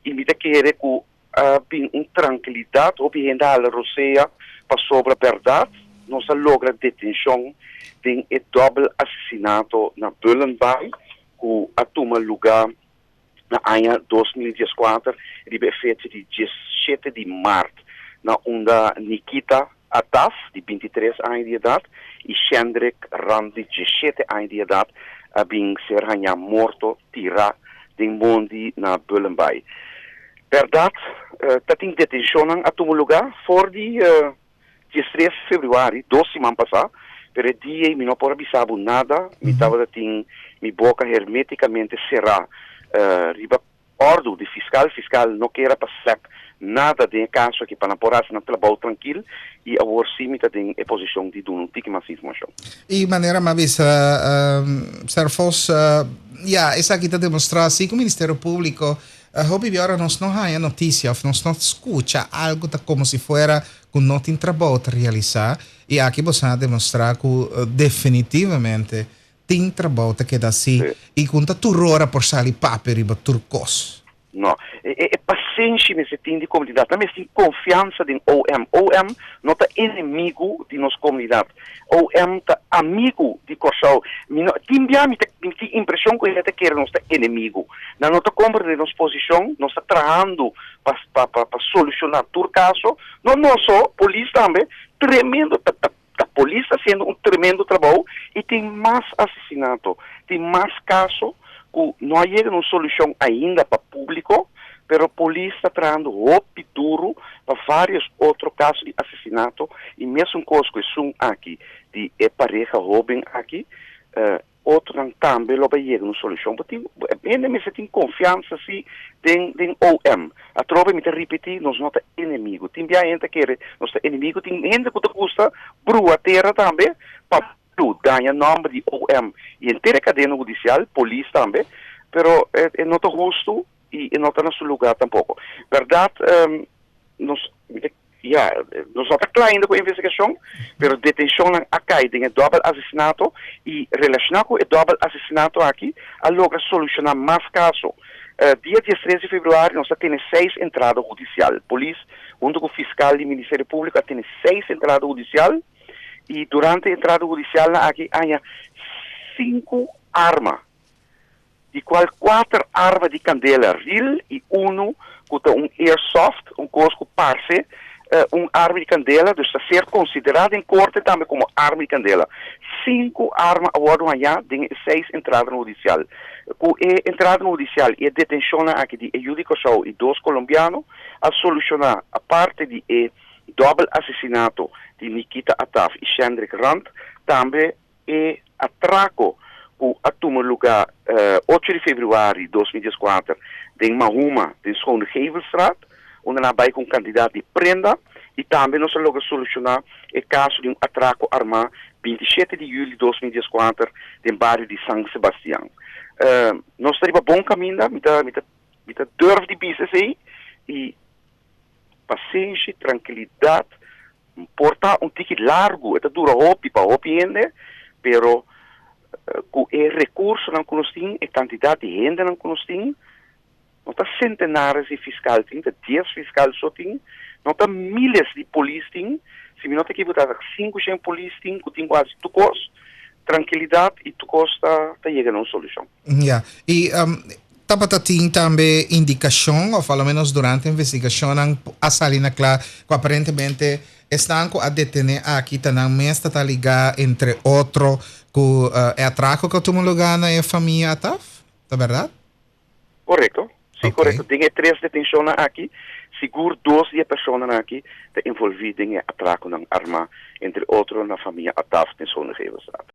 I mi ta kere ku a bin un trankilidat, hopi hende a hala rosea pasobra bèrdat nos a logra detenshon den e dòbel asesinato na Bullenbaai ku a tuma lugá na aña 2014 riba e fecha di 17 di mart na unda Nikita Attaf di 23 aña di edat i Shendrick Rand di 17 aña di edat a bin ser hañá morto tirá den mondi na Bullenbaai. Bèrdat ta tin detenshonnan a tuma lugá for di 13 febrüari, 2 siman pasá, pero e dia ei mi no por a bisa bo nada, mi tabata tin mi boka hermétikamente será riba òrdu di fiskal. Fiskal no kier pa slep nada den e kaso aki pa nan por hasi nan trabou trankil i awor sí mi ta den e posishon di duna un tiki mas informashon. I manera m'a bisa, Serphos, ya, esaki ta demostrá sí ku Ministerio Públiko, hopi ora nos no haña notisia òf nos no skucha algu ta komo si fuera ku no tin trabou ta realisá i aki bo a demostrá ku definitivamente tin trabou ta keda asina i ku ta tur ora por sali papia riba tur kos. No, e pasenshi mester tin di komunidat. Nan mester tin konfiansa den OM. OM no ta enemigu di nos komunidat. OM ta amigu di Kòrsou. Mi no, tin bia mi ta mi tin impreshon ku hende ta kere nos ta enemigu. Nan no ta komprendé nos posishon, nos ta trahando pa solushoná tur kaso. No no so, polis tambe, tremendo, ta polis ta hasiendo un tremendo trabou i tin mas asesinato, tin mas kaso ku no a yega na un solushon ainda pa públiko, pero polis ta trahando hopi duru pa vários otro kaso di asesinato i mesun kos ku esun aki di e pareha hóben aki, otronan tambe lo bai yega na un solushon. Bo tin, hende mester tin konfiansa sí den OM. Atrobe mi ta ripití, nos no ta enemigu. Tin bia hende ta kere nos ta enemigu, tin hende ku ta gusta brua tera tambe pa daña nòmber di OM i henter e kadena hudisial, polis tambe, pero e no ta hustu i e no ta na su lugá tampoko. Bèrdat, nos, ya, nos no ta kla ainda ku e investigashon, pero detenshonnan a kai den e dòbel asesinato i relashoná ku e dòbel asesinato aki a logra solushoná mas kaso. Dia 13 di febrüari nos a tene seis entrada hudisial. Polis huntu ku fiskal di Ministerio Públiko a tene seis entrada hudisial i durante e entrada hudisialnan aki a haña sinku arma, di kual kuater arma di kandela real i unu ku ta un airsoft, un kos ku parse un arma di kandela, dus ta ser konsiderá den korte tambe komo arma di kandela. Sinku arma a wòrdu hañá den e seis entradanan hudisial. Ku e entradanan hudisial i e detenshonnan aki di e yu di Kòrsou i dos kolombiano a solushoná aparte di e dòbel asesinato di Nikita Attaf i Shendrick Rand, tambe e atrako ku a tuma lugá 8 di febrüari 2014 den Mahuma, den Schonegevelstraat, unda nan a bai ku un kantidat di prenda i tambe nos a logra solushoná e kaso di un atrako armá 27 di yüli 2014 den bario di San Sebastian. Nos ta riba bon kaminda, mi ta durf di bisa esei i pasenshi, trankilidat, por ta un tiki largu, e ta dura hopi pa hopi hende, pero ku e rekursonan ku nos tin, e kantidat di hendenan ku nos tin, no ta sentenares di fiskal tin, ta 10 fiskal so tin, no ta miles di polis tin, si mi no ta ekivoká ta 500 polis tin ku tin ku hasi tur kos, trankilidat i tur kos ta yega na un solushon. Ja, i tabata tin tambe indikashon, òf a lo ménos durante investigashonnan a sali na kla ku aparentemente esnan ku a detené aki ta nan mes ta ligá entre otro ku e atrako ku a tuma lugá na e famia Attaf? Ta bèrdat? Korekto, sí, korekto. Den e tres detenshonnan aki, sigur dos di e personanan aki ta envolví den e atrakonan armá, entre otro na famia Attaf den Schonegevelstraat.